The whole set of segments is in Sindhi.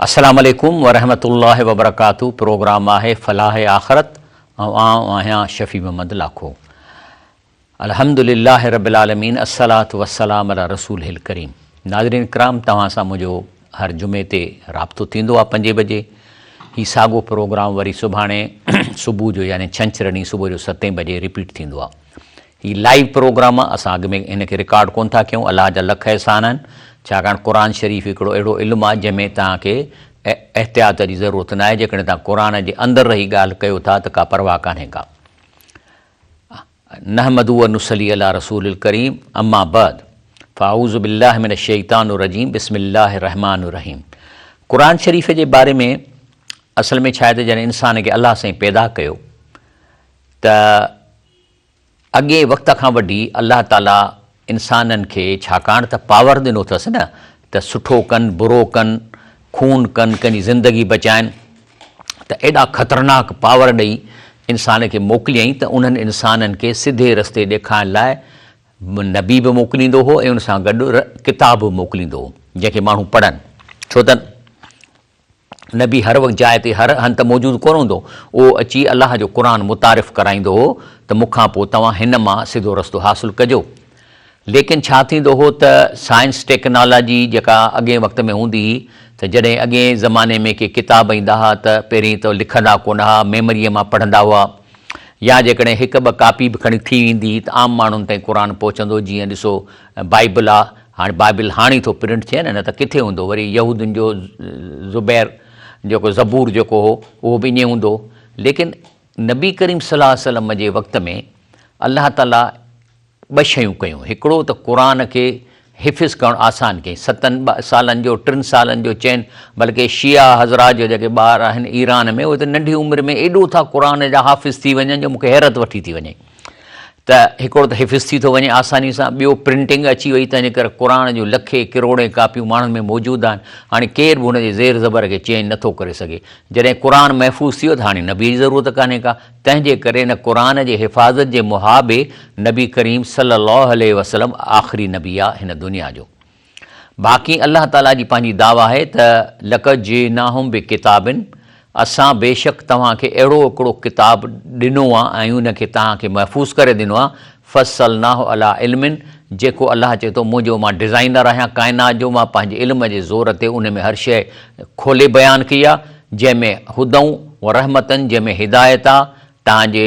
السلام عليڪم ورحمة الله وبرڪاته پروگرام آهي فلاح آخرت ۽ آئون آهيان شفيع محمد لاکو الحمد لله رب العالمين الصلوة والسلام علي رسوله الڪريم ناظرين ڪرام توهان سان منهنجو هر جمعي تي رابطو ٿيندو آهي پنجين بجي هي ساڳو پروگرام وري سڀاڻي صبح جو يعني ڇنڇر ڏينهن صبح جو ستين بجي رپيٽ ٿيندو آهي هي لائيو پروگرام آ اسان اڳ ۾ هن کي رڪارڊ ڪون ٿا ڪيون الله جا لک احسان آهن ڇاڪاڻ قرآن شريف هڪڙو اهڙو علم آ جنهن ۾ توهان کي احتياط جي ضرورت ناهي جيڪڏهن توهان قرآن جي اندر رهي ڳالهه ڪيو ٿا ته ڪا پرواهه ڪانهي ڪا نحمده و نصلي علي رسول الڪريم اما بعد فاعوذ بالله من الشيطان الرجيم بسم الله الرحمن الرحيم قرآن شريف جي باري ۾ اصل ۾ ڇا آهي ته جڏهن انسان کي الله سائين پيدا ڪيو ته اڳئين وقت کان وڍي الله تعاليٰ انسانن کي ڇاڪاڻ ته پاور ڏنو اٿس نه ته سٺو ڪن، برو ڪن، خون ڪن، ڪنهن جي زندگي بچائن ته ايڏا خطرناڪ پاور ڏئي انسان کي موڪليائين ته انهن انسانن کي سڌي رستي ڏيکارڻ لاء نبي به موڪليندو هو ۽ ان سان گڏ ڪتاب به موڪليندو هو جنهن کي ماڻهو پڙهن ڇو ته نبي هر وقت جاء تي هر هنڌ ته موجود ڪونه هوندو، اهو اچي الله جو قرآن متعارف ڪرائيندو هو ته مون کان پوء توهان هن مان سڌو رستو حاصل ڪجو. ليڪن ڇا ٿيندو هو ته سائنس ٽيڪنالاجي جيڪا اڳئين وقت ۾ هوندي هئي ته جڏهن اڳئين زماني ۾ ڪي ڪتاب ايندا ها ته پهرين ته لکندا ڪونه ها ميمريء مان پڙهندا هئا يا جيڪڏهن هڪ ٻه ڪاپي به کڻي ٿي ويندي هئي ته عام ماڻهن تائين قرآن پهچندو جيئن ڏسو بائيبل آ هاڻي بائبل هاڻي ٿو پرنٽ ٿئي نه نه ته ڪٿي هوندو وري يهودين جو زبير جيڪو زبور جيڪو هو اهو به ائين هوندو ليڪن نبي ڪريم صلي الله عليه وسلم جي وقت ۾ الله تعالي ٻه شيون ڪيون هڪڙو ته قرآن کي حفظ ڪرڻ آسان ڪيائين ستن سالن جو ٽن سالن جو چئن بلڪه شيعا حضرات جو جيڪي ٻار آهن ايران ۾ اهي ته ننڍي عمر ۾ ايڏو ٿا قرآن جا حافظ ٿي وڃن جو مونکي حيرت وٺي ٿي وڃي ته هڪڙو ته حفظ ٿي ٿو وڃي آساني سان، ٻيو پرنٽنگ اچي وئي تنهنجي ڪري قرآن جون لکين ڪروڙين ڪاپيون ماڻهن ۾ موجود آهن، هاڻي ڪير به هن جي زير زبر کي چينج نٿو ڪري سگهي. جڏهن قرآن محفوظ ٿي ويو ته هاڻي نبي جي ضرورت ڪانهي ڪا، تنهنجي ڪري ان قرآن جي حفاظت جي محابي نبي ڪريم صلي الله عليه وسلم آخري نبي آ هن دنيا جو. باقي الله تعاليٰ جي پنهنجي دعويٰ آهي ته لقد جئناهم بڪتاب اسان بيشڪ توهان کي اهڙو هڪڙو ڪتاب ڏنو آهي ۽ ان کي توهان کي محفوظ ڪري ڏنو آهي فصلناه عليٰ علم جيڪو الله چئي ٿو منهنجو مان ڊزائنر آهيان ڪائنات جو مان پنهنجي علم جي زور تي ان ۾ هر شيء کولي بيان ڪئي آهي جنهن ۾ هدًا ورحمة جنهن ۾ هدايت آهي توهان جي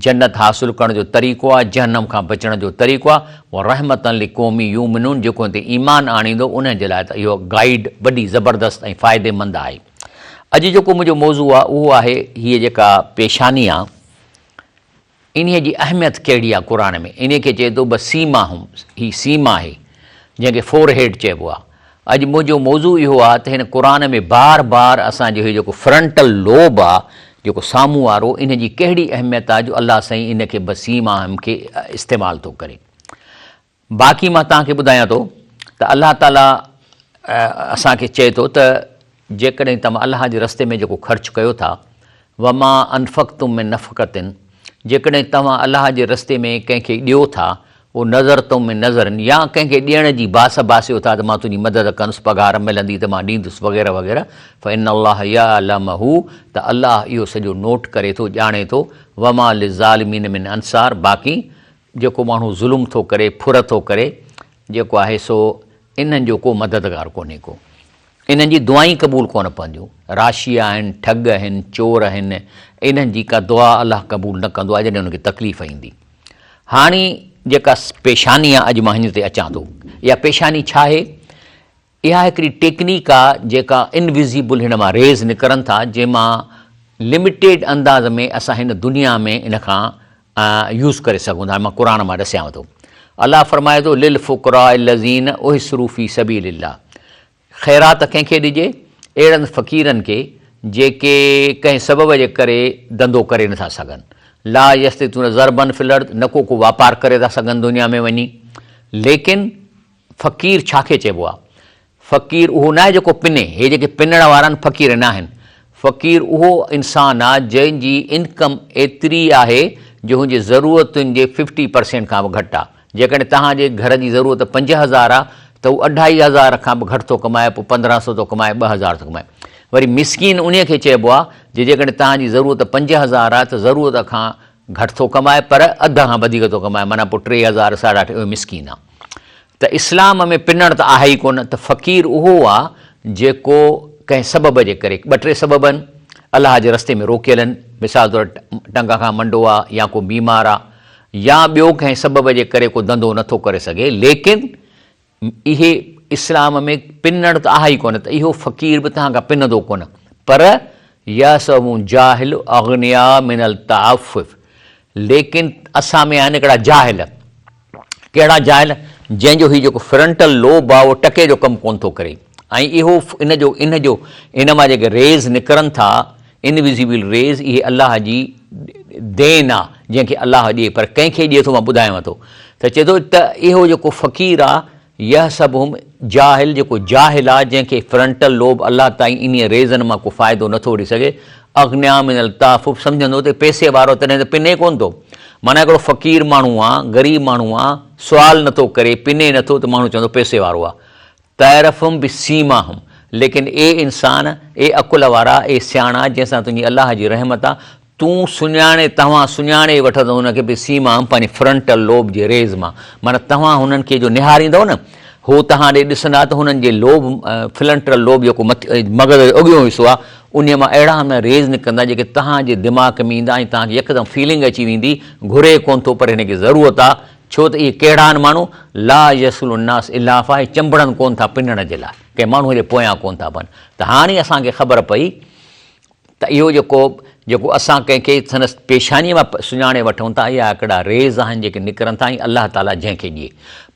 جنت حاصل ڪرڻ جو طريقو آهي، جهنم کان بچڻ جو طريقو آهي، ورحمة لقوم يؤمنون جيڪو ان تي ايمان آڻيندو انهن جي لاء ته اهو گائيڊ وڏي زبردست ۽ فائديمند آهي. اڄ جيڪو منهنجو موضوع آهي اهو آهي هيء جيڪا پيشاني آهي انهيء جي اهميت ڪهڙي آهي قرآن ۾ انهيء کي چئي ٿو بسيماهم هي سيما آهي جنهن کي فور هيڊ چئبو آهي. اڄ منهنجو موضوع اهو آهي ته هن قرآن ۾ بار بار اسان جو هي جيڪو فرنٽل لوب آهي جيڪو سامهون وارو ان جي ڪهڙي اهميت آهي جو الله سائين ان کي بسيماهم کي استعمال ٿو ڪري. باقي مان توهان کي ٻڌايان ٿو ته الله تعالي اسان کي چئي ٿو ته جيڪڏهن توهان الله جي رستي ۾ جيڪو خرچ ڪيو ٿا، وما انفقتم من نفقة جيڪڏهن توهان الله جي رستي ۾ ڪنهن کي ڏيو ٿا، او نذرتم من نذر يا ڪنهن کي ڏيڻ جي باس باسيو ٿا ته مان تنهنجي مدد ڪندس، پگهار ملندي ته مان ڏيندس وغيره وغيره، فان الله يعلمه ته الله اهو سڄو نوٽ ڪري ٿو، ڄاڻي ٿو، وما للظالمين من انصار باقي جيڪو ماڻهو ظلم ٿو ڪري، ڦر ٿو ڪري، جيڪو آهي سو انهن جو ڪو مددگار ڪونهي ڪو. انهن جي دعائين قبول ڪونه پونديون. راشي آهن، ٺڳ آهن، چور آهن، انهن جي ڪا دعا الله قبول نه ڪندو آهي جڏهن انهن کي تڪليف ايندي. هاڻي جيڪا پيشاني آهي اڄ مان هن تي اچان ٿو. اها پيشاني ڇا آهي؟ اها هڪڙي ٽيڪنيڪ آهي جيڪا انوزيبل هن مان ريز نڪرن ٿا جنهن مان لميٽيڊ انداز ۾ اسان هن دنيا ۾ ان کان يوز ڪري سگهون ٿا. مان قرآن مان ڏسيانو ٿو. الله فرمائي ٿو للفقراء الذين احصروا في سبيل الله خيرات ڪنهن کي ڏجي؟ اهڙن فقيرن کي جيڪي ڪنهن سبب جي ڪري ڌنڌو ڪري نٿا سگهن. لا يستطيعون ضربا في الارض نه ڪو ڪو واپار ڪري ٿا سگهن دنيا ۾ وڃي. ليڪن فقير ڇا کي چئبو آهي؟ فقير اهو ناهي جيڪو پني، هي جيڪي پنڻ وارا آهن فقير ناهن. فقير اهو انسان آهي جنهن جي انڪم ايتري آهي جو هن جي ضرورتن جي ففٽي پرسينٽ کان به گهٽ آهي. جيڪڏهن توهان جي گهر جي ضرورت 5000 آهي ته هو اڍائي هزار کان به گهٽ ٿو ڪمائي پوء 15 سو ٿو ڪمائي 2000 ٿو ڪمائي. وري مسڪين انهيء کي چئبو آهي جي جيڪڏهن توهان جي ضرورت 5000 آهي ته ضرورت کان گهٽ ٿو ڪمائي پر اڌ کان وڌيڪ ٿو ڪمائي معنيٰ پوء 3000 ساڍا ٽي اهو مسڪين آهي. ته اسلام ۾ پنڻ ته آهي ئي ڪونه ته فقير اهو آ جيڪو ڪنهن سبب جي ڪري، ٻه ٽي سبب آهن، الله جي رستي ۾ روڪيل آهن، مثال طور ٽنگ کان منڊو آ يا ڪو بيمار آ يا ٻيو ڪنهن سبب جي ڪري ڪو ڌنڌو نٿو ڪري سگهي ليڪن اهي اسلام ۾ پنڻ ته آهي ئي ڪونه ته اهو فقير به توهان کان پنندو ڪونه پر يحسبهم جاهل اغنياء من التعفف ليڪن اسان ۾ آهن هڪڙا جاهل ڪهڙا جاهل جنهن جو هي جيڪو فرنٽل لوب آ اهو ٽڪي جو ڪم ڪونه ٿو ڪري ۽ اهو ان جو ان جو ان مان جيڪي ريز نڪرن ٿا انوزيبل ريز اهي الله جي دين آ جنهن کي الله ڏي پر ڪنهن کي ڏي ٿو مان ٻڌايان ٿو ته چئي ٿو ته اهو جيڪو فقير آ يحسبهم جاهل جيڪو جاهل آ جنهن کي فرنٽل لوب الله تائين انهيء ريزن مان ڪو فائدو نٿو وٺي سگهي، اغنياء من التعفف سمجهندو ته پئسي وارو تڏهن ته پني ڪونه ٿو. معنيٰ هڪڙو فقير ماڻهو آ، غريب ماڻهو آ، سوال نٿو ڪري، پني نٿو ته ماڻهو چوندو پئسي وارو آ. تعرفهم بسيماهم ليڪن اي انسان، اي عقل وارا، اي سياڻا جنهن سان تنهنجي الله جي رحمت آ، تون سڃاڻي، توهان سڃاڻي وٺندؤ هن کي به سيما پنهنجي فرنٽل لوب جي ريز مان، معنيٰ توهان هنن کي جو نهاريندؤ نه، هو توهان ڏي ڏسندا ته هنن جي لوب، فلنٽل لوب جيڪو مٿي مغز جو اڳيون حصو آهي، انهيء مان اهڙا نه ريز نڪرندا جيڪي توهان جي دماغ ۾ ايندا ۽ توهان کي يڪدم فيلنگ اچي ويندي، گهري ڪونه ٿو پر هن کي ضرورت آهي، ڇو ته اهي ڪهڙا آهن ماڻهو، لا يسئل الناس الحافا، اهي چنبڙن ڪونه ٿا پنڻ جي لاء، ڪنهن ماڻهوء جي پويان ڪونه ٿا پون. ته هاڻي اسان کي خبر پئي ته اهو جيڪو جيڪو اسان ڪنهن کي سندس پيشانيء مان سڃاڻي وٺون ٿا اها هڪڙا ريز آهن جيڪي نڪرن ٿا ۽ الله تعاليٰ جنهن کي ڏئي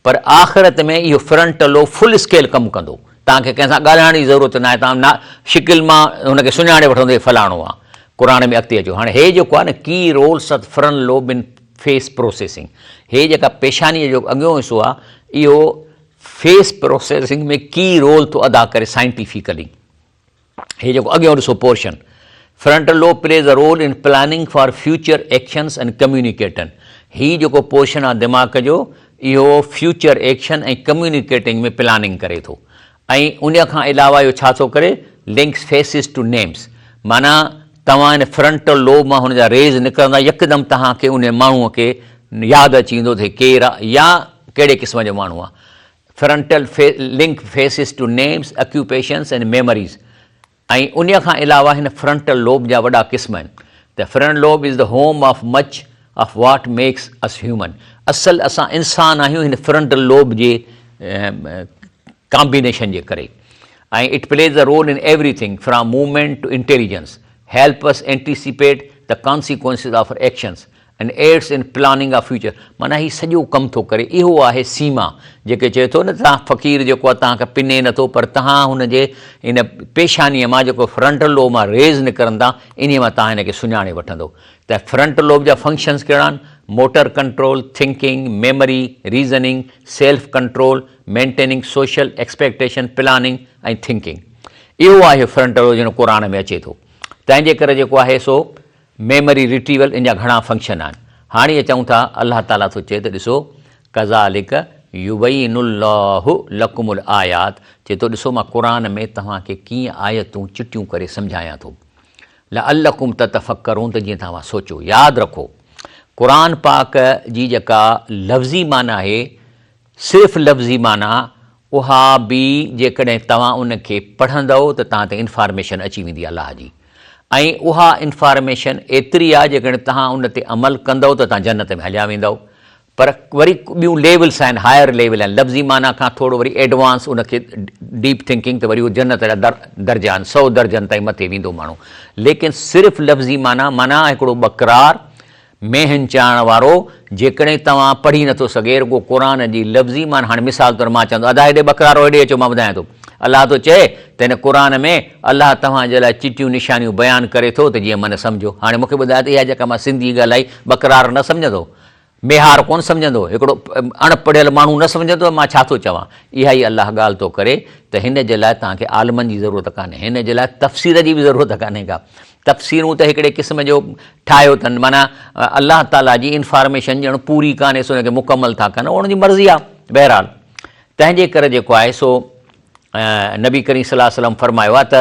پر آخرت ۾ اهو فرنٽلو فل اسڪيل ڪم ڪندو توهان کي ڪنهن سان ڳالهائڻ جي ضرورت ناهي توهان نا شڪل مان هن کي سڃاڻي وٺندو هي فلاڻو آهي قرآن ۾ اڳتي اچو هاڻي هي جيڪو آهي نه key roles of frontal lobe in face processing هي جيڪا پيشانيء جو اڳيون حصو آهي اهو فيس پروسيسنگ ۾ ڪي رول ٿو ادا ڪري سائنٽيفڪلي هي جيڪو اڳيون ڏسو portion frontal lobe plays a role in planning for future actions and communicating هي جيڪو پورشن آهي دماغ جو اهو فيوچر ايڪشن ۽ ڪميونيڪيٽنگ ۾ پلاننگ ڪري ٿو ۽ ان کان علاوه اهو ڇا ٿو ڪري لنڪس فيسز ٽو نيمز معنيٰ توهان ان فرنٽل لوب مان هن جا ريز نڪرندا يڪدم توهان کي ان ماڻهوء کي ياد اچي ويندو ته هي ڪير آهي يا ڪهڙي قسم جو ماڻهو آهي frontal link faces to names, occupations and memories ۽ انهيء کان علاوه هن فرنٽل لوب جا وڏا قسم آهن ته frontal lobe is the home of much of what makes us human اصل اسان انسان آهيون هن فرنٽل لوب جي ڪامبينيشن جي ڪري ۽ it plays a role in everything from movement to intelligence help us anticipate the consequences of our actions and aids in planning of future معنيٰ هي سڄو ڪم ٿو ڪري اهو آهي سيما جيڪي چئي ٿو نه توهان فقير جيڪو آهي توهان کان پني نٿو پر توهان هن جي ان پيشانيء مان جيڪو فرنٽ لوب مان ريز نڪرن ٿا انهيء مان توهان هن کي سڃاڻي وٺندو ته فرنٽ لوب جا فنڪشنز ڪهڙا آهن motor control thinking memory reasoning self control maintaining social expectation planning ۽ thinking اهو آهي فرنٽ لوب جيڪو قرآن ۾ اچي ٿو تنهن جي ڪري جيڪو آهي سو ميموري ريٽريول ان جا گهڻا فنڪشن آهن. هاڻي اچون ٿا الله تعالي ٿو چئي ته ڏسو ڪذالڪ يبين الله لڪم الآيات چئي ٿو ڏسو مان قرآن ۾ توهان کي ڪيئن آيتون چٽيون ڪري سمجهايان ٿو لعلڪم تتفڪرون ته جيئن توهان سوچو ياد رکو قرآن پاڪ جي جيڪا لفظي معنيٰ آهي صرف لفظي معنيٰ اها به جيڪڏهن توهان ان کي پڙهندؤ ته توهان تي انفارميشن اچي ويندي الله جي ۽ اها انفارميشن ايتري آهي جيڪڏهن توهان ان تي عمل ڪندؤ ته توهان جنت ۾ هليا ويندؤ پر وري ٻيون ليولس آهن هائر ليول آهن لفظي معنيٰ کان ٿورو وري ايڊوانس ان کي ڊيپ ٿنڪنگ ته وري اهو جنت جا در درجا آهن سو درجن تائين مٿي ويندو ماڻهو ليڪن صرف لفظي معنيٰ معنيٰ هڪڙو ٻڪرار مينهن چاڙهڻ وارو جيڪڏهن توهان پڙهي نٿو سگهي رڳو قرآن جي لفظي معنيٰ هاڻي مثال طور مان چوان ٿو ادا هيڏي ٻڪرارو هيڏي اچو مان ٻڌايان ٿو الله ٿو چئي ته هن قرآن ۾ الله توهان جي لاء چٽيون نشانيون بيان ڪري ٿو ته جيئن من سمجهو هاڻي مونکي ٻڌايو ته اها جيڪا مان سنڌي ڳالهائي ٻڪرار نه سمجهندو ميهار ڪونه سمجهندو هڪڙو اڻ پڙهيل ماڻهو نه سمجهندو ته مان ڇا ٿو چوان اها ئي الله ڳالهه ٿو ڪري ته هن جي لاء توهان کي عالمن جي ضرورت ڪانهي هن جي لاء تفسير جي به ضرورت ڪانهي ڪا تفسيرون ته هڪڙي قسم جو ٺاهيو اٿن معنيٰ الله تعاليٰ جي انفارميشن ڄڻ پوري ڪانهي سو ان کي مڪمل ٿا ڪن ان جي مرضي آهي بهرحال تنهن جي ڪري جيڪو آهي سو نبي ڪريم صلي الله عليه وسلم فرمايو آهي ته.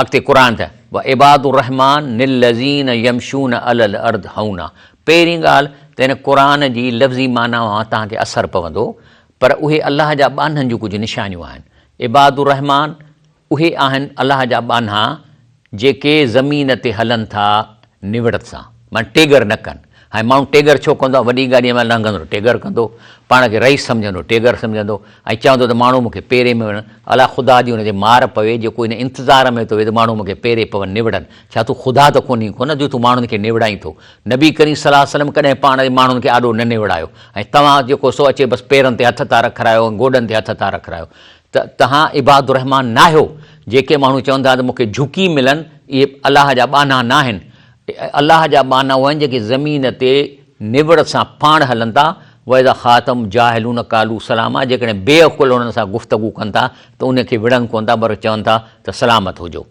اڳتي قرآن ته وعباد الرحمان الذين يمشون علي الارض هونا پهرين ڳالهه ته هن قرآن جي لفظي معنيٰ مان توهان کي اثر پوندو پر اهي الله جا ٻانهن جون ڪجهه نشانيون آهن. عباد الرحمان اهي آهن الله جا ٻانها جيڪي زمين تي هلن ٿا نوڙت سان معنيٰ ٽيڳر نه ڪن. هاڻي ماڻهو ٽيڳر ڇو ڪندو آهي؟ وڏي گاڏيء مان لنگهندو ته ٽيڳر ڪندو، پاڻ کي رئيس سمجهندو ٽيڳر سمجهندو ۽ چوندو ته ماڻهو مون کي پيري ۾ وڙهن. الا خدا جي ان تي مار پوي جيڪو ان انتظار ۾ ٿو ويهي ته ماڻهو مون کي پيري پون نوڙن. ڇا تون خدا ته ڪونهين ڪونه جو تون ماڻهن کي نوڙائين ٿو. نبي ڪريم صلي الله عليه وسلم ڪڏهن پاڻ ماڻهن کي آڏو نه نوڙايو ۽ توهان جيڪو سو اچي بس پيرن تي هٿ ٿا رکرايو ۽ گوڏن تي هٿ ٿا رکرايو ته توهان عباد الرحمان ناهيو. جيڪي ماڻهو چون ٿا ته مون کي جهڪي ملن اهي الله جا ٻانها ناهن. الله جا ٻانها اهي آهن جيڪي زمين تي نوڙ سان پاڻ هلن ٿا، واذا خاطبهم الجاهلون قالوا سلاما جيڪڏهن بي عقل انهن سان گفتگو ڪن ٿا ته انهن کي وڙهن ڪونه ٿا پر چون ٿا ته سلامت هجو.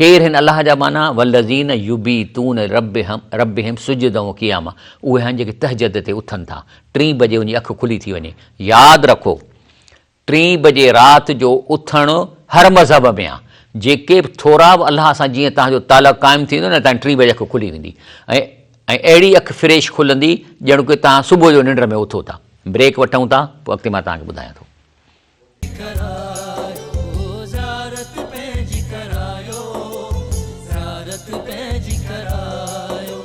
ڪير هن الله جا ٻانها؟ والذين يبيتون لربهم سجدا وقياما اهي آهن جيڪي تهجد تي اٿن ٿا، ٽين بجي ان جي اک کلي ٿي وڃي. ياد رکو! ٽين بجي رات جو اٿڻ هر مذهب ۾ آ. جيڪي به ٿورا به الله سان جيئن توهان جو تعلق قائم ٿيندو نه توهان جي ٽين بجي اک کلي ويندي ۽ ۽ اهڙي اک فريش کلندي ڄڻ ڪي توهان صبح جو ننڊ ۾ اٿو ٿا. بريڪ وٺون ٿا پوء اڳتي مان توهان کي ٻڌايان ٿو. ڪرايو زيارت پنهنجي ڪرايو زيارت پنهنجي ڪرايو.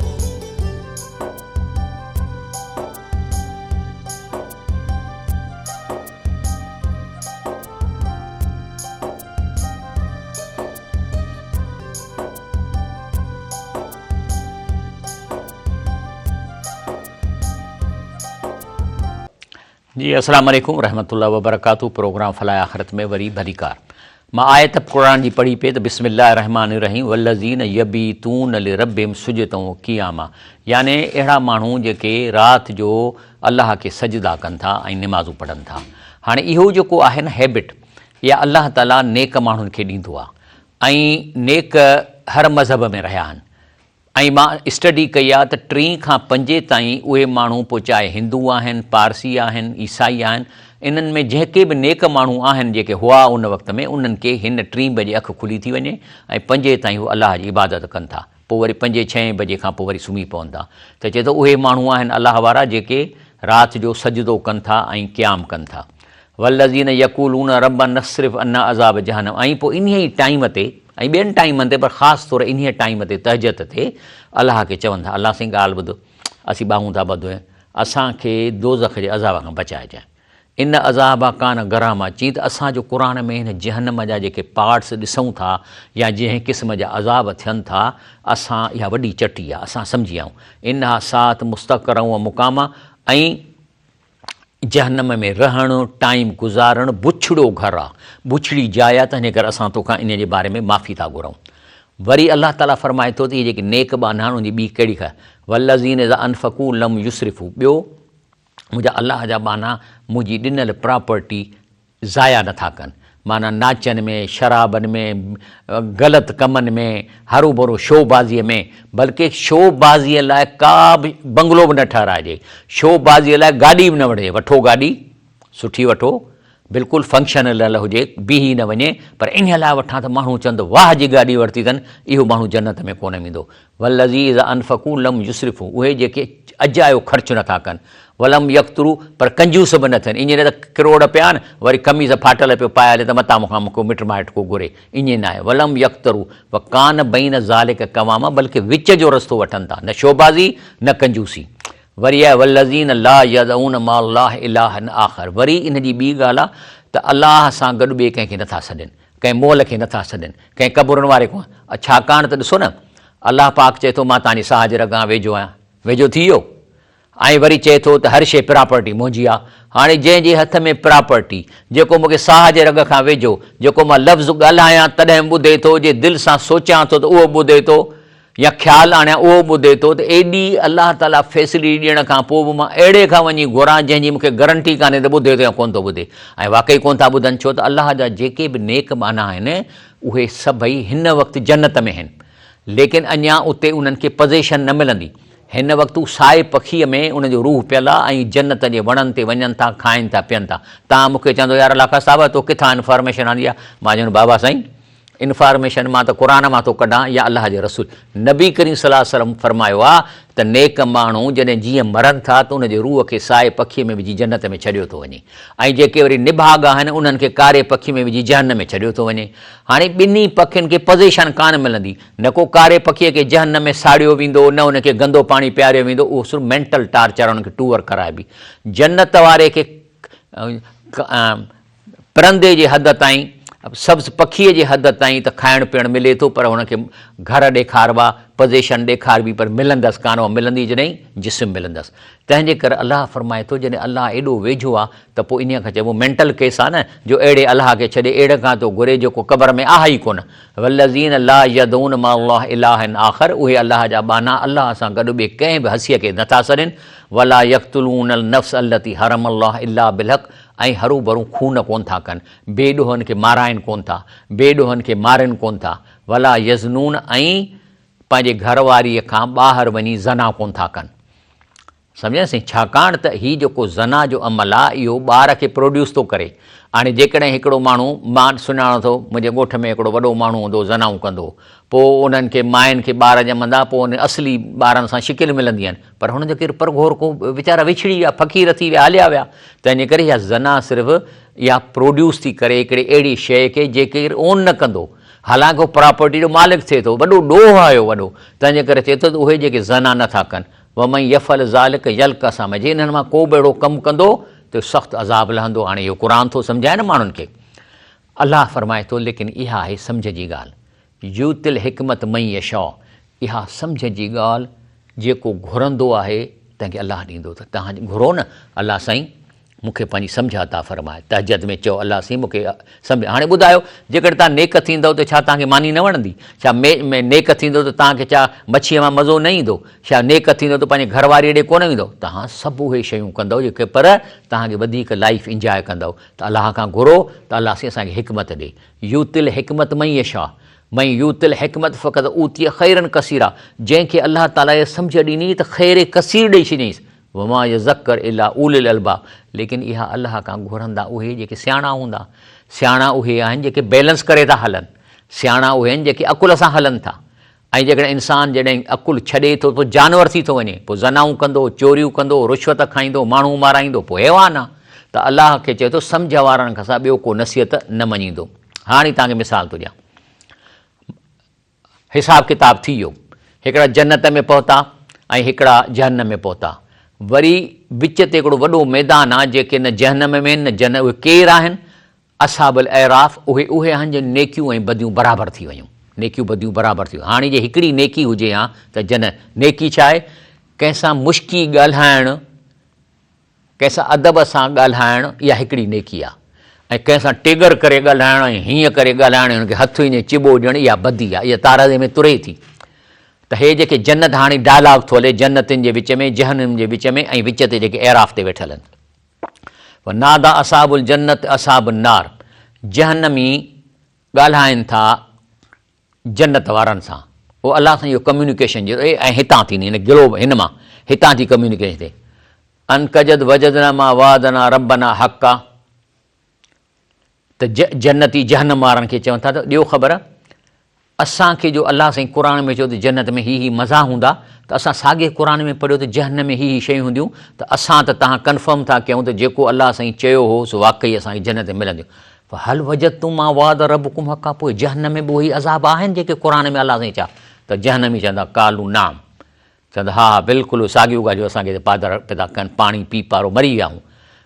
جي السلام عليڪم ورحمة الله وبرڪاته پروگرام فلاح آخرت ۾ وري ڀليڪار مان آيت قرآن جي پڙهي پئي ته بسم الله الرحمٰن الرحيم والذين يبيتون لربهم سجدا وقياما يعني اهڙا ماڻهو جيڪي رات جو الله کي سجدا ڪن ٿا ۽ نمازون پڙهن ٿا. هاڻي اهو جيڪو آهي نه هيبٽ اها الله تعاليٰ نيڪ ماڻهن کي ڏيندو آهي ۽ نيڪ هر مذهب ۾ رهيا آهن ۽ مان اسٽڊي ڪئي آهي ته ٽين کان پنجين تائين اهي ماڻهو پوء چاهي هندو آهن، پارسي آهن، عيسائي آهن انهن ۾ جيڪي به نيڪ ماڻهو آهن جيڪي هئا ان وقت ۾ انهن کي هن ٽين بجي اک کلي ٿي وڃي ۽ پنجين تائين هو الله جي عبادت ڪن ٿا. پوء وري پنجين ڇهين بجي کان پوء وري سمهي پون ٿا ته چئي ٿو اهي ماڻهو آهن الله وارا جيڪي رات جو سجدو ڪن ٿا ۽ قيام ڪن ٿا. والذين يقولون ربنا اصرف عنا عذاب جهنم ۽ پوء انهيء ئي ٽائيم تي ۽ ٻين ٽائيمن تي پر خاص طور انهيء ٽائيم تي تهجد تي الله کي چون ٿا الله سائين ڳالهه ٻڌ اسين ٻانهون ٿا ٻڌون اسان کي دوزخ جي عذاب کان بچائجانء. ان عذاب ڪان غراما، چين ته اسان جو قرآن ۾ هن جهنم جا جيڪي پارٽس ڏسون ٿا يا جنهن قسم جا عذاب ٿين ٿا اسان اها وڏي چٽي آهي اسان سمجهي آيون انها ساعت مستقرا و مقاما ۽ جهنم ۾ رهڻ ٽائيم گذارڻ بڇڙو گهر آهي بڇڙي جاء آهي تنهنجي ڪري اسان توکان انهي جي باري ۾ معافي ٿا گهرون وري الله تعالي فرمائي ٿو ته اهي جيڪي نيڪ ٻانها آهن ان جي ٻي ڪهڙي خ والذين اذا انفقوا لم يسرفوا ٻيو منهنجا الله جا ٻانها منهنجي ڏنل پراپرٽي ضايع نه ٿا ڪن معنيٰ ناچن ۾ شرابن ۾ غلط ڪمن ۾ هروڀرو شو بازيء ۾ بلڪه شو بازيء لاء ڪا به بنگلو به نه ٺهرائجي شو بازيء لاء گاڏي به نه وٺجي وٺو گاڏي سٺي وٺو بلڪل فنڪشنل هجي بيهي نه وڃي پر انهيء لاء وٺان ته ماڻهو چون ته واهه جي گاڏي ورتي اٿن اهو ماڻهو جنت ۾ ڪونه ويندو والذي اذا انفقوا لم يسرفوا اهي جيڪي اجايو خرچ نٿا ڪن ولم يقتروا پر ڪنجوس به نه ٿين ائين نه ته ڪروڙ پيا آهن وري قميص ڦاٽل پيو پائي هلي ته متان مون کان مون ڪو مٽ مائٽ ڪو گهري ائين ناهي ولم يقتروا وڪان بين ذلڪ قواما بلڪه وچ جو رستو وٺن ٿا نه شوبازي نه ڪنجوسي وري آهي والذين لا يدعون مع الله الها آخر وري ان جي ٻي ڳالهه آهي ته الله سان گڏ ٻئي ڪنهن کي نٿا سڏين، ڪنهن مئل کي نٿا سڏين، ڪنهن قبرن واري کي ڇاڪاڻ ته ڏسو نه الله پاڪ چئي ٿو مان توهان جي ساهه جي رڳ کان ويجهو آهيان، ويجهو ٿي ويو ۽ وري چئي ٿو ته هر شيء پراپرٽي منهنجي آهي، هاڻي جنهن جي هٿ ۾ پراپرٽي، جيڪو مون کي ساهه جي رڳ کان ويجهو، جيڪو مان لفظ ڳالهايان تڏهن ٻڌي ٿو، جي دل سان سوچيان ٿو ته اهو ٻڌي ٿو، يا خيال آڻيان اهو ٻڌي ٿو ته ايڏي الله تعاليٰ فيصلي ڏيڻ کان پوء به مان اهڙي کان وڃي گهران جنهن جي مون کي گرنٽي ڪانهي ته ٻڌي ٿو يا ڪونه ٿو ٻڌي ۽ واقعي ڪونه ٿا ٻڌن ڇو ته الله جا جيڪي به نيڪ ٻانها آهن اهي سڀئي هن وقت جنت ۾ آهن ليڪن اڃا اتي انهن کي پزيشن نه ملندي هن وقت هو سائي پکيء ۾ انهن جو روح پيل آهي ۽ جنت جي وڻن تي وڃن ٿا کائن ٿا پين ٿا توهان مون کي چوندو يار لاکا صاحب تو ڪٿان انفارميشن آندي آهي مان چوندس بابا سائين. انفارميشن مان ته قرآن مان ٿو ڪڍان يا الله جي رسول نبي ڪريم صلي الله عليه وسلم فرمايو آ ته نيڪ ماڻهو جڏهن جيئن مرن ٿا ته ان جي روح کي سائي پکي ۾ وجهي جنت ۾ ڇڏيو ٿو وڃي ۽ جيڪي وري نڀاڳ آهن انهن کي ڪاري پکي ۾ وجهي جهنم ۾ ڇڏيو ٿو وڃي. هاڻي ٻنهي پکين کي پزيشن ڪانه ملندي. نه ڪو ڪاري پکيء کي جهنم ۾ ساڙيو ويندو نه ان کي گندو پاڻي پياريو ويندو اهو صرف مينٽل ٽارچر انهن کي ٽوئر ڪرائبي. جنت واري کي پرندي جي حد تائين، سبز پکيء جي حد تائين ته کائڻ پيئڻ ملي ٿو پر هن کي گهر ڏيکاربا، پزيشن ڏيکاربي پر ملندس ڪانه اها ملندي جڏهن جسم ملندس. تنهن جي ڪري الله فرمائي ٿو جڏهن الله ايڏو ويجهو آ ته پوء انهيء کان چئبو مينٽل ڪيس آ نه جو اهڙي الله کي ڇڏي اهڙي کان ٿو گهري جيڪو قبر ۾ آهي ئي ڪونه. والذين لا يدعون مع الله الها آخر اهي الله جا ٻانها الله سان گڏ ٻئي ڪنهن به هسيء کي نٿا سڏين ولا يقتلون النفس التي حرم الله الا بالحق ۽ هروڀرو خون ڪونه ٿا ڪن، بي ڏوهن کي مارائين ڪونه ٿا، بي ڏوهن کي مارين ڪونه ٿا، ولا يزنون ۽ پنهنجي گهر واريء کان ٻاهر وڃي زنا ڪونه ٿا ڪن. سمجهيا سائين ڇاڪاڻ ته هي جيڪو زنا جو عمل آ اهو ٻار کي پروڊيوس ٿو ڪري. هاڻي جيڪڏهن هڪڙو ماڻهو مان سڃاڻان ٿو منهنجي ڳوٺ ۾ هڪڙو وڏو ماڻهو هوندو هو زنائون ڪندو هو پوء انهن کي ماين کي ٻار ڄمندا پوء ان اصلي ٻارن سان شڪل ملندي آهن پر هنن جو ڪير پرگهور ڪو ويچارا وڇڙي ويا فقير ٿي ويا هليا ويا تنهن جي ڪري اها زنا صرف اها پروڊيوس ٿي ڪري هڪڙي اهڙي شيء کي جيڪي ڪير اون نه ڪندو حالانڪه هو پراپرٽي جو مالڪ ٿئي ٿو وڏو ڏوهه آهي اهو وڏو تنهن جي ڪري چئي ٿو ته اهي جيڪي زنا نه ٿا ڪن ومن يفعل ذلک يلق اثاما جي انهن مان ڪو به اهڙو ڪم ڪندو ته سخت عذاب لهندو هاڻي اهو قرآن ٿو سمجهائي نه ماڻهن کي الله فرمائي ٿو ليڪن اها آهي سمجهه جي ڳالهه يؤتي الحڪمت من يشاء اها سمجهه جي ڳالهه جيڪو گهرندو آهي تنهن کي الله ڏيندو ته توهان گهرو نه الله سائين مون کي پنهنجي سمجهه عطا فرماء تهجد ۾ چئو الله سائين مون کي سمجهه هاڻي ٻڌايو جيڪڏهن توهان نيڪ ٿيندؤ ته ڇا توهان کي ماني نه وڻندي ڇا نيڪ ٿيندؤ ته توهان کي ڇا مڇيء مان مزو نه ايندو ڇا نيڪ ٿيندؤ ته پنهنجي گهر واريء ڏي ڪونه ويندؤ توهان سڀ اهي شيون ڪندؤ جيڪي پر توهان کي وڌيڪ لائيف انجواء ڪندؤ ته الله کان گهرو ته الله سائين اسان کي حڪمت ڏي يؤتي الحڪمت من يشاء من يؤت الحڪمت فقد اوتي خيرا ڪثيرا جنهن کي الله تعاليٰ اها سمجهه ڏني ته خير ڪثير ڏئي ڇڏيائينس وما يذڪر الا اولو الالباب ليڪن اها الله کان گهرندا اهي جيڪي سياڻا هوندا سياڻا اهي آهن جيڪي بيلنس ڪري ٿا هلن سياڻا اهي آهن جيڪي عقل سان هلن ٿا ۽ جيڪڏهن انسان جڏهن عقل ڇڏي ٿو پوء جانور ٿي ٿو وڃي پوء زنائون ڪندو چوريون ڪندو رشوت کائيندو ماڻهو مارائيندو پوء حيوان آ ته الله کي چئي ٿو سمجهه وارن کان سواء ٻيو ڪو نصيحت نه مڃيندو. هاڻي توهان کي مثال ٿو ڏيان. حساب ڪتاب ٿي ويو. هڪڙا جنت ۾ پهتا ۽ هڪڙا جهنم ۾ پهتا. وري وچ تي هڪڙو وڏو ميدان آ جيڪي نه جهنم ۾ آهن نه جنت اهي ڪير آهن؟ اصحاب الاعراف اهي اهي آهن جن نيڪيون ۽ بديون برابر ٿي ويون. نيڪيون بديون برابر ٿي ويون. هاڻي جي هڪڙي نيڪي هجي ها ته جنت. نيڪي ڇا آهي؟ ڪنهن سان مشڪي ڳالهائڻ. ڪنهن سان ادب سان ڳالهائڻ اها هڪڙي نيڪي آ ۽ ڪنهن سان ٽيڳر ڪري ڳالهائڻ ۽ هيئن ڪري ڳالهائڻ ۽ هن کي هٿ ائين چٻو ڏيڻ اها بدي آ اها تارازي ۾ تري ٿي ته هي جيڪي جنت هاڻي ڊائلاگ ٿو هلي جنتين جي وچ ۾ جهنم جي وچ ۾ ۽ وچ تي جيڪي اعراف تي ويٺل آهن ونادى اصحاب الجنت اصحاب النار جهنمي ڳالهائن ٿا جنت وارن سان پوء الله سائين اهو ڪميونيڪيشن جي ۽ هتان ٿيندي هن گلوب هن مان هتان ٿي ڪميونيڪيشن ٿئي ان قجد وجدنا ما وعدنا ربنا حقا ته جنتي جهنم وارن کي چون ٿا ته ڏيو خبر اسان کي جو الله سائين قرآن ۾ چيو ته جنت ۾ هي هي مزا هوندا ته اسان ساڳي قرآن ۾ پڙهيو ته جهنم ۾ هي هي شيون هونديون ته اسان ته تهان ڪنفرم ٿا ڪيون ته جيڪو الله سائين چيو هو سو واقعي اسان کي جنت ۾ ملنديون فهل وجدتم ما وعد ربڪم حقا پوء جهنم ۾ به اهي عذاب آهن جيڪي قرآن ۾ الله سائين چيا ته جهنمي چوندا قالوا نعم چوندا ها ها بلڪل اهي ساڳيون ڳالهيون اسان کي پادر پيدا ڪن پاڻي پي پارو مري ويا آهيون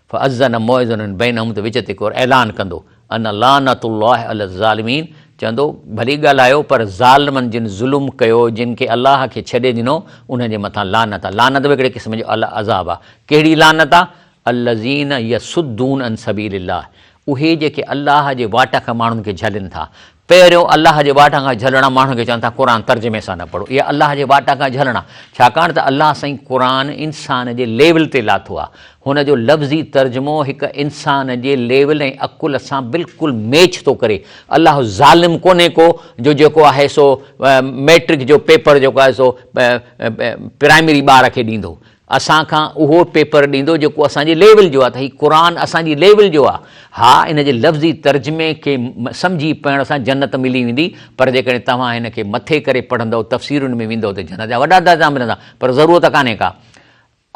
فاذن مؤذن بينهم ته وچ تي ڪو اعلان ڪندو ان لعنت الله علي الظالمين چوندو ڀلي ڳالهايو پر ظالمن جن ظلم ڪيو جن کي الله کي ڇڏي ڏنو انهن جي مٿان لعنت آهي لعنت به هڪڙي قسم جو عذاب آهي ڪهڙي لعنت آهي الذين يصدون عن سبيل الله اهي جيڪي الله جي واٽ کان ماڻهن کي جهلين ٿا. پهريون الله جي واٽ کان جهلڻ ماڻهن کي چون ٿا قرآن ترجمي سان نه پڙهو اها الله جي واٽ کان جهلڻ آهي ڇاڪاڻ ته الله سائين قرآن انسان جي ليول تي لاٿو آهي هن جو لفظي ترجمو هڪ انسان جي ليول ۽ عقل سان بلڪل ميچ ٿو ڪري الله ظالم ڪونهي ڪو جو جيڪو آهي سو ميٽرڪ جو پيپر جيڪو آهي سو پرائمري ٻار کي ڏيندو. اسان کان اهو پيپر ڏيندو جيڪو اسان جي ليول جو آهي ته هي قرآن اسان جي ليول جو آهي. ها ان جي لفظي ترجمي کي سمجهي پڙهڻ سان جنت ملي ويندي پر جيڪڏهن توهان هن کي مٿي ڪري پڙهندؤ تفسيرن ۾ ويندؤ ته جنت جا وڏا درجا ملندا پر ضرورت ڪانهي ڪا.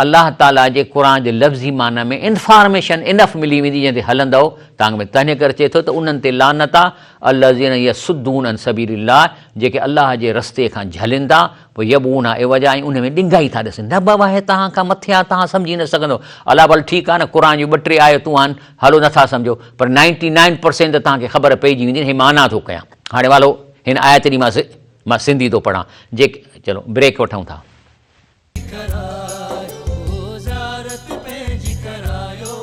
الله تعاليٰ جي قرآن جي لفظي معنيٰ ۾ انفارميشن انف ملي ويندي جنهن تي هلندؤ تانگ ۾ تنهن ڪري چئي ٿو ته انهن تي لعنت آ الذين يصدون عن سبيل الله جيڪي الله جي رستي کان جهلين ٿا ويبغونها عوجا ۽ ان ۾ ڏنگائي ٿا ڏسن نه بابا هي توهان کان مٿي آ توهان سمجهي نه سگهندؤ الا ڀل ٺيڪ آ نه قرآن جون ٻه ٽي آيتون آهن هلو نٿا سمجهو پر نائنٽي نائن پرسينٽ ته توهان کي خبر پئجي ويندي نه هي معنيٰ ٿو ڪيان هاڻي والو هن آيت ڏي مان سنڌي ٿو پڙهان جيڪي چلو بريڪ وٺون ٿا. ڪرايو زيارت پنهنجي ڪرايو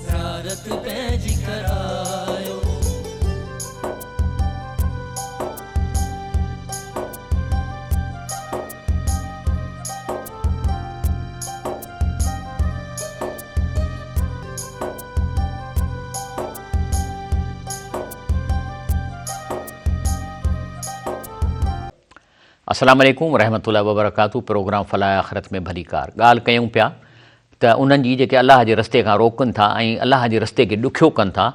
زيارت پنهنجي ڪرايو. السلام عليڪم ورحمة الله وبرڪاته پروگرام فلاح آخرت ۾ ڀليڪار ڳالهه ڪيون پيا ته انهن جي جيڪي الله جي رستي کان روڪن ٿا ۽ الله جي رستي کي ڏکيو ڪن ٿا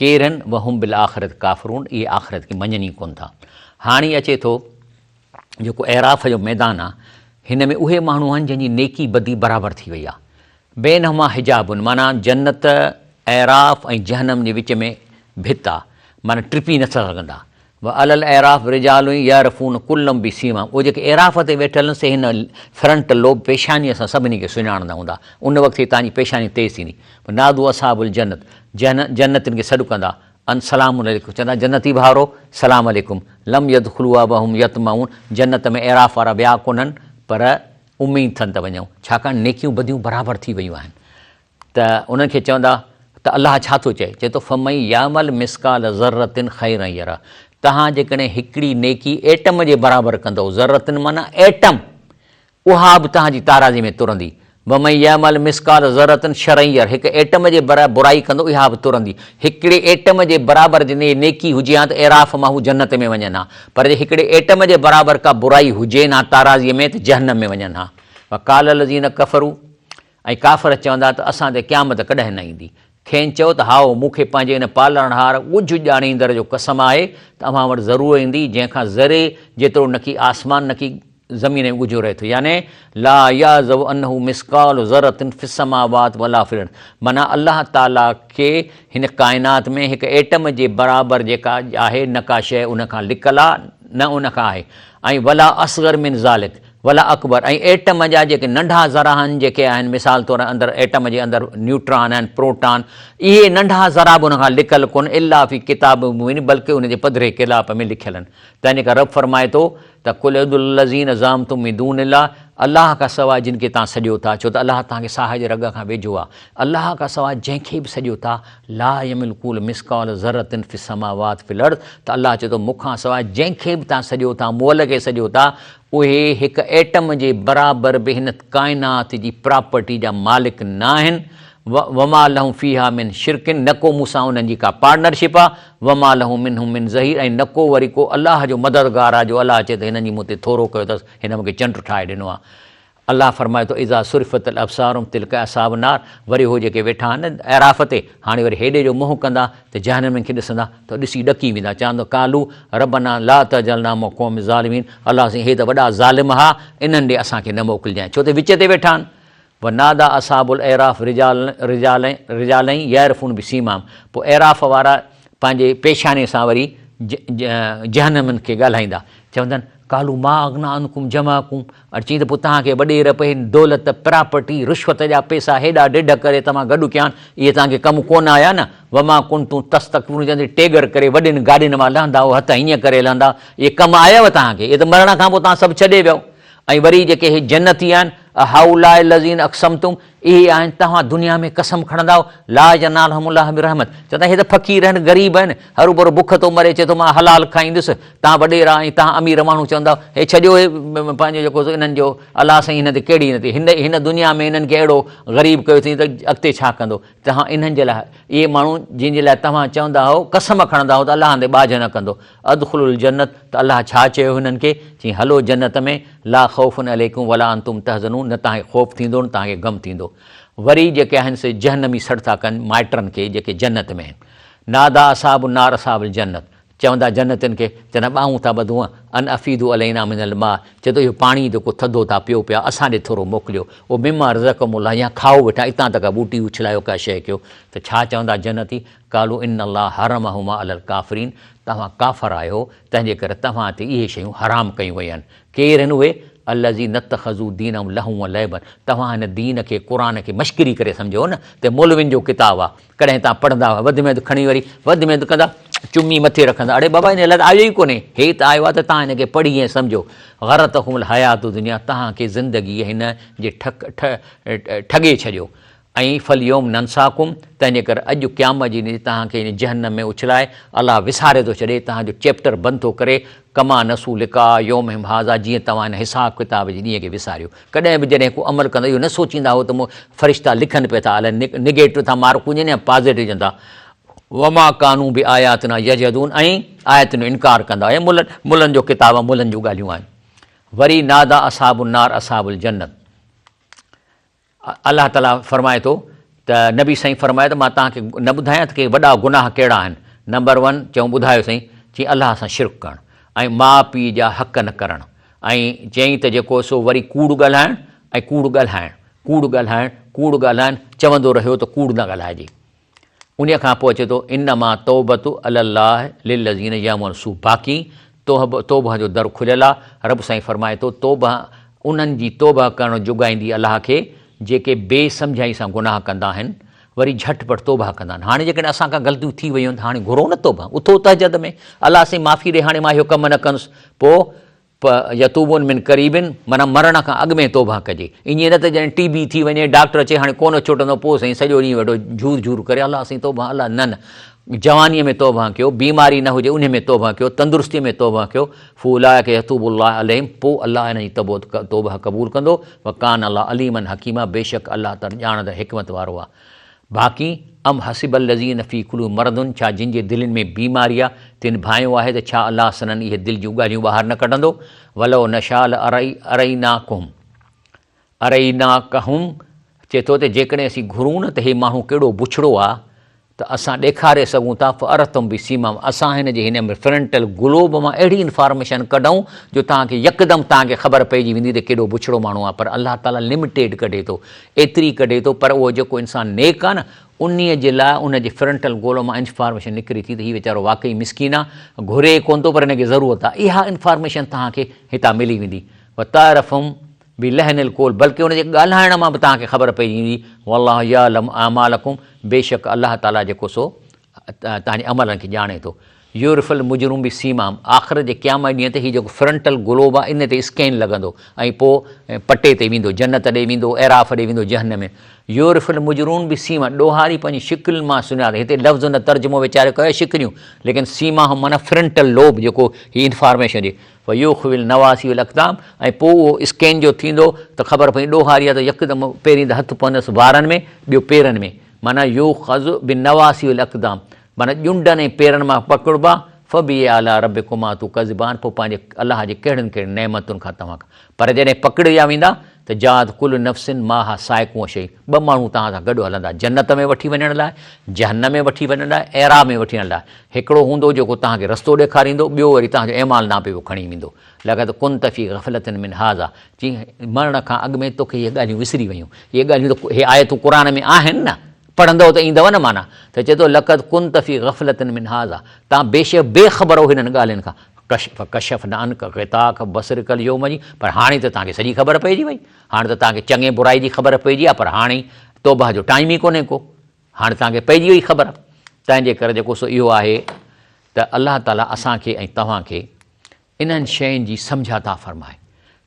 ڪير آهن وهم بالآخرت ڪافرون اهي آخرت کي مڃن ئي ڪون ٿا هاڻي اچي ٿو جيڪو اعراف جو ميدان آ هن ۾ اهي ماڻهو آهن جن جي نيڪي بدي برابر ٿي وئي آ بينهما حجاب معنيٰ جنت اعراف ۽ جهنم جي وچ ۾ ڀت آ معنيٰ ٽپي نٿا سگهندا وعلي الاعراف رجال يعرفون ڪلا بسيماهم اهي جيڪي اعراف تي ويٺل آهن سي هن فرنٽ لوب پيشانيء سان سڀني کي سڃاڻندا هوندا ان وقت هي توهان جي پيشاني تيز ٿيندي نادوا اصحاب الجنت جنتين کي سڏ ڪندا ان سلام عليڪم چوندا جنتي ڀائرو سلام عليڪم لم يدخلوها وهم يطمعون جنت ۾ اعراف وارا ويا ڪونهن پر اميد اٿن ته وڃون ڇاڪاڻ نيڪيون بديون برابر ٿي ويون آهن ته انهن کي چوندا ته الله ڇا ٿو چئي؟ چئي ٿو فمن يعمل مثقال ذرة خيرا يره توهان جيڪڏهن هڪڙي نيڪي ايٽم جي برابر ڪندؤ، ذرة معنيٰ ايٽم، اها به توهان جي تارازي ۾ ترندي، ومن يعمل مثقال ذرة شرا يره هڪ ايٽم جي برابر برائي ڪندو اها به ترندي. هڪڙي ايٽم جي برابر جي نيڪي هجي ها ته اعراف مان هو جنت ۾ وڃن ها پر جي هڪڙي ايٽم جي برابر ڪا برائي هجين ها تارازي ۾ ته جهنم ۾ وڃن ها. وقال الذين ڪفروا ۽ ڪافر چوندا ته اسان تي قيامت ڪڏهن نه ايندي. کين چئو ته هائو، مون کي پنهنجي ان پالڻهار ڳجهه ڄاڻيندڙ جو قسم آهي ته اوهان وٽ ضرور ايندي، جنهن کان ذري جيترو نڪي آسمان نڪي زمين ۾ ڳجهو رهي ٿو، يعني لا يعزب عنه مثقال ذرة في السماوات ولا في الارض معنيٰ الله تعاليٰ کي هن ڪائنات ۾ هڪ ايٽم جي برابر جيڪا آهي نه ڪا شيء ان کان لڪل آهي نه ان کان آهي ۽ ولا اصغر من ذلڪ ولا اڪبر ۽ ايٽم جا جيڪي ننڍا ذرا آهن جيڪي آهن مثال طور اندر ايٽم جي اندر نيوٽران آهن پروٽان اهي ننڍا ذرا به ان کان لڪل ڪونهن الا في ڪتاب مبين بلڪه ان جي پڌري ڪلاب ۾ لکيل آهن تنهن ڪري رب فرمائي ٿو ته قل ادعوا الذين زعمتم من دون الله الله کان سواء جن کي توهان سڏيو ٿا ڇو ته الله توهان کي ساهه جي رڳ کان ويجهو آهي الله کان سواء جنهن کي به سڏيو ٿا لا يملڪون مثقال ذرة في السماوات في الارض ته الله چئي ٿو مون کان سواء جنهن کي به توهان سڏيو ٿا مئل کي سڏيو ٿا اهي هڪ ايٽم جي برابر به هن ڪائنات جي پراپرٽي جا مالڪ ناهن، وما لهم فيها من شرڪ نه ڪو مون سان انهن جي ڪا پارٽنرشپ آ، وما له منهم من ظهير ۽ نه ڪو وري ڪو الله جو مددگار آ جو الله چئي ته هنن جي مون تي ٿورو ڪيو اٿس هن مون کي چنڊ ٺاهي ڏنو آ. الله فرمائي ٿو اذا صرفت الابصار تلک اصحاب النار وري هو جيڪي ويٺا آهن نه اعراف تي هاڻي وري هيڏي جو منهن ڪندا ته جهنمين کي ڏسندا ته ڏسي ڏڪي ويندا چوندا قالو ربنا لا تجعلنا مع القوم الظالمين الله سائين هي ته وڏا ظالم ها انهن ڏي اسان کي نه موڪلجانء ڇو ته وچ تي ويٺا آهن ونادى اصحاب الاعراف رجال رجال رجالا يعرفون بسيماهم پوء اعراف وارا پنهنجي پيشاني سان وري جهنمين کي ڳالهائيندا چوندن قالوا ما اغنيٰ عنڪم جمعڪم اڙي چيائين ته پوء توهان کي وڏيرپ، دولت، پراپرٽي، رشوت جا پئسا هيڏا ڍڍ ڪري توهان گڏ ڪيا آهن، اهي توهان کي ڪم ڪونه آيا نه؟ وما ڪنتم تستڪبرون چوندي ٽيڳر ڪري وڏين گاڏين مان لهندا هئو، هٿ هيئن ڪري لهندا، اهي ڪم آيو توهان کي؟ اهي ته مرڻ کان پوء توهان سڀ ڇڏي ويؤ. ۽ وري جيڪي هي جنتي آهن، اهؤلاء الذين اقسمتم، اهي آهن توهان دنيا ۾ قسم کڻندائو، لا ينالهم الله برحمت، چوندا هي ته فقير آهن غريب آهن، هروڀرو بک ٿو مري چئي ٿو مان حلال کائيندس، توهان وڏيرا ۽ توهان امير ماڻهو چوندائو هي ڇڏيو هي پنهنجو جيڪو سو انهن جو الله سائين هن تي ڪهڙي هن تي هن هن دنيا ۾ انهن کي اهڙو غريب ڪيو اٿئي ته اڳتي ڇا ڪندو، توهان انهن جي لاء اهي ماڻهو جن جي لاء توهان چوندا هئو قسم کڻندا هئو ته الله هن تي ٻاجهه نه ڪندو، ادخلوا الجنت ته الله ڇا چيو هنن کي؟ چيائين هلو جنت ۾ لا خوف عليڪم ولا انتم تحزنون نه توهان کي خوف ٿيندو نه توهان کي غم ٿيندو. وري جيڪي آهن سي جهنمي سڏ ٿا ڪن مائٽن کي جيڪي جنت ۾ آهن. ناديٰ اصحاب النار اصحاب الجنت چوندا جنتين کي چوندا ٻانهون ٿا ٻڌون ان افيضوا علينا من الماء چئي ٿو اهو پاڻي جيڪو ٿڌو ٿا پيو پيا اسان ڏي ٿورو موڪليو او مما رزقڪم الله يا کائو ويٺا اتان ته ڪا ٻوٽي اڇلايو ڪا شيء ڪيو ته ڇا چوندا جنتي قالوا ان الله حرمهما علي الڪافرين توهان ڪافر آهيو تنهن جي ڪري توهان تي اهي شيون حرام ڪيون ويون آهن. ڪير آهن اهي؟ الذين اتخذوا دينهم لهوا ولعبا توهان هن دين کي، قرآن کي، مشڪري ڪري سمجهيو نه ته مولوين جو ڪتاب آهي ڪڏهن توهان پڙهندا هئا وڌ ۾ وڌ کڻي وري وڌ ۾ وڌ ڪندا چمي مٿي رکندا اڙي بابا ان لاء ته آيو ئي ڪونهي هي ته آيو آهي ته توهان هن کي پڙهي ۽ سمجهو غرتهم الحيات الدنيا توهان کي زندگي هن جي ٺڳي ڇڏيو ۽ فاليوم ننساڪم، تنهنجي ڪري اڄ قيامت جي ڏينهن توهان کي هن جهنم ۾ اڇلائي الله وساري ٿو ڇڏي، توهان جو چيپٽر بند ٿو ڪري، ڪما نسوا لقاء يومهم هذا جيئن توهان هن حساب ڪتاب جي ڏينهن کي وساريو. ڪڏهن به جڏهن ڪو عمل ڪندا اهو نه سوچيندا هو ته مون فرشتا لکن پيا ٿا الائي نگيٽو ٿا مارڪون ڏين يا پازيٽو ڏين ٿا. وما ڪانوا بآياتنا يجحدون ۽ آيتن جو انڪار ڪندا هئا. ملن ملن جو ڪتاب آهي ملن جون ڳالهيون آهن. وري ناديٰ اصحاب النار اصحاب الجنت. الله تعاليٰ فرمائي ٿو ته نبي سائين فرمايو ته مان توهان کي نه ٻڌايان ته ڪي وڏا گناهه ڪهڙا آهن نمبر ون چيائون ٻڌايو سائين چيائين الله سان شرڪ ڪرڻ ۽ ماء پيء جا حق نه ڪرڻ ۽ چيائين ته جيڪو سو وري ڪوڙ ڳالهائڻ ۽ ڪوڙ ڳالهائڻ ڪوڙ ڳالهائڻ ڪوڙ ڳالهائڻ چوندو رهيو ته ڪوڙ نه ڳالهائجي انهيء کان پوء اچي ٿو، انما التوبة علي الله للذين يعملون السوء باقي توبه جو در کليل آ، رب سائين فرمائي ٿو، توبه انهن جي توبه ڪرڻ جوڳائيندي الله کي جيڪي بي سمجهائي سان گناهه ڪندا آهن وري جهٽ پٽ توبه ڪندا آهن. هاڻي جيڪڏهن اسان کان غلطيون ٿي ويون آهن ته هاڻي گهرو نه توبه، اٿو تهجد ۾ الله سائين معافي ڏي هاڻي مان اهو ڪم نه ڪندس پوء پ يتوبون من قريب معنيٰ مرڻ کان اڳ ۾ توبه ڪجي. ائين نه ته جڏهن ٽي بي ٿي وڃي ڊاڪٽر چئي هاڻي ڪونه ڇٽندو پوء سائين سڄو ڏينهن ويٺو جهور جهور ڪري الله سائين توبه الله نه نه جوانيء ۾ توبه ڪيو بيماري نه هجي انهي ۾ توبه ڪيو تندرستيء ۾ توبه ڪيو فاولئک يتوب الله عليهم پوء الله انهن جي توبه قبول ڪندو وڪان الله عليما حڪيما بيشڪ الله تعالي ڄاڻندڙ حڪمت وارو آهي. باقي، ام حسب الذين في قلوبهم مرض ڇا جن جي دلين ۾ بيماري آ، تن ڀانئيو آهي ته ڇا الله سندن اهي دل جون ڳالهيون ٻاهر نه ڪڍندو؟ ولو نشاء لاريناڪهم اريناڪهم چئي ٿو ته جيڪڏهن اسين گهرون نه ته هي ماڻهو ڪيڏو بڇڙو آ ته اسان ڏيکاري سگهون ٿا فعرفتم بسيماهم اسان هن جي هن فرنٽل گلوب مان اهڙي انفارميشن ڪڍون جو توهان کي يڪدم توهان کي خبر پئجي ويندي ته ڪيڏو بڇڙو ماڻهو آ پر الله تعاليٰ لميٽيڊ ڪڍي ٿو ايتري ڪڍي ٿو پر اهو جيڪو انسان نيڪ آ نه انهيء جي لاء ان جي فرنٽل گول مان انفارميشن نڪري ٿي ته هي ويچارو واقعي مسڪين آ گهري ڪونه ٿو پر هن کي ضرورت آ اها انفارميشن توهان کي هتان ملي ويندي وتعرفهم بلحن القول بلڪه ان جي ڳالهائڻ مان به توهان کي خبر پئجي ويندي والله يعلم اعمالڪم بيشڪ الله تعاليٰ جيڪو سو توهان جي عملن کي ڄاڻي ٿو. يعرف المجرمون بسيماهم آخرت جي قيامت ڏينهن تي هي جيڪو فرنٽل گلوب آهي ان تي اسڪين لڳندو ۽ پوء پٽي تي ويندو جنت ڏي ويندو اعراف ڏي ويندو جهنم ۾ يعرف المجرمون بسيماهم ڏوهاري پنهنجي شڪل مان سڃاڻ هتي لفظ ان ترجمو ويچاري ڪيو آهي شڪليون ليڪن سيماهم معنيٰ فرنٽل لوب جيڪو هي انفارميشن جي ويوخوي النواصي والاقدام ۽ پوء اهو اسڪين جو ٿيندو ته خبر پوندي ڏوهاري آهي ته يڪدم پهرين ته هٿ پوندس وارن ۾ ٻيو پيرن ۾ معنيٰ يؤخذ بالنواصي والاقدام معنيٰ ڄنڊن ۽ پيرن مان پڪڙبا، فبأي آلاء ربڪما تڪذبان پوء پنهنجي الله جي ڪهڙين ڪهڙين نعمتن کان توهان پر جڏهن پڪڙجا ويندا ته جاءت ڪل نفس معها سائق و شهيد ٻه ماڻهو توهان سان گڏ هلندا جنت ۾ وٺي وڃڻ لاء جهنم ۾ وٺي وڃڻ لاء اعراب ۾ وٺي وڃڻ لاء هڪڙو هوندو جيڪو توهان کي رستو ڏيکاريندو ٻيو وري توهان جو اعمال نامه به کڻي ويندو لقد ڪنت في غفلة من هذا چي مرڻ کان اڳ ۾ توکي اهي ڳالهيون وسري ويون اهي ڳالهيون ته اهي آيتون قرآن ۾ آهن نه پڙهندؤ ته ايندؤ نه معنيٰ ته چئي ٿو لقد ڪنت في غفلة من هذا توهان بيشڪ بي خبر هو هنن ڳالهين کان فڪشفنا عنڪ غطاءڪ فبصرڪ اليوم جي پر هاڻي ته توهان کي سڄي خبر پئجي وئي هاڻي ته توهان کي چڱي برائي جي خبر پئجي آهي پر هاڻي توبه جو ٽائيم ئي ڪونهي ڪو هاڻي توهان کي پئجي وئي خبر تنهن جي ڪري جيڪو سو اهو آهي ته الله تعاليٰ اسان کي ۽ توهان کي انهن شين جي سمجهه عطا فرمائي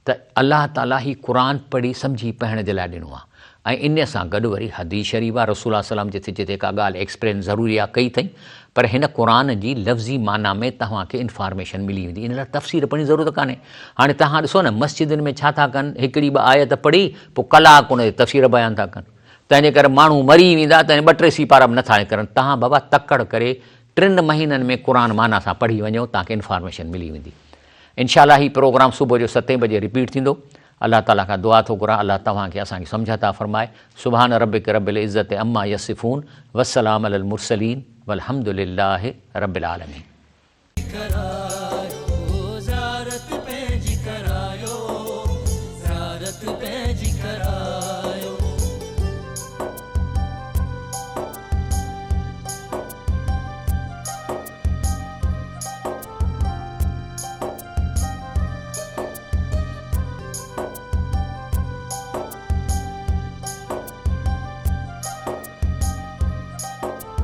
ته الله تعاليٰ هي قرآن پڙهي سمجهي پڙهڻ جي لاء ڏنو آهي. ۽ انهيء سان گڏ وري حديث شريف آ، رسول الله صلعم جٿي جٿي ڪا ڳالهه ايڪسپلين ضروري آ ڪئي اٿئين، پر هن قرآن جي لفظي معنيٰ ۾ توهان کي انفارميشن ملي ويندي، ان لاء تفسير پڙهڻ جي ضرورت ڪانهي. هاڻي توهان ڏسو نه مسجدن ۾ ڇا ٿا ڪن، هڪڙي ٻه آيت پڙهي پوء ڪلاڪ ان جي تفسير بيان ٿا ڪن، تنهن جي ڪري ماڻهو مري ويندا تنهن ٻه ٽي سيپارا به نٿا نڪرن، توهان بابا تڪڙ ڪري ٽن مهينن ۾ قرآن معنيٰ سان پڙهي وڃو توهان کي انفارميشن ملي ويندي. انشاء الله هي پروگرام صبح جو ستين بجي رپيٽ ٿيندو. الله تعالي کان دعا ٿو گهران الله توهان کي اسان کي سمجهه عطا فرمائي سبحان ربک رب العزت عما يصفون والسلام علي المرسلين والحمد لله رب العالمين. ڪرايو.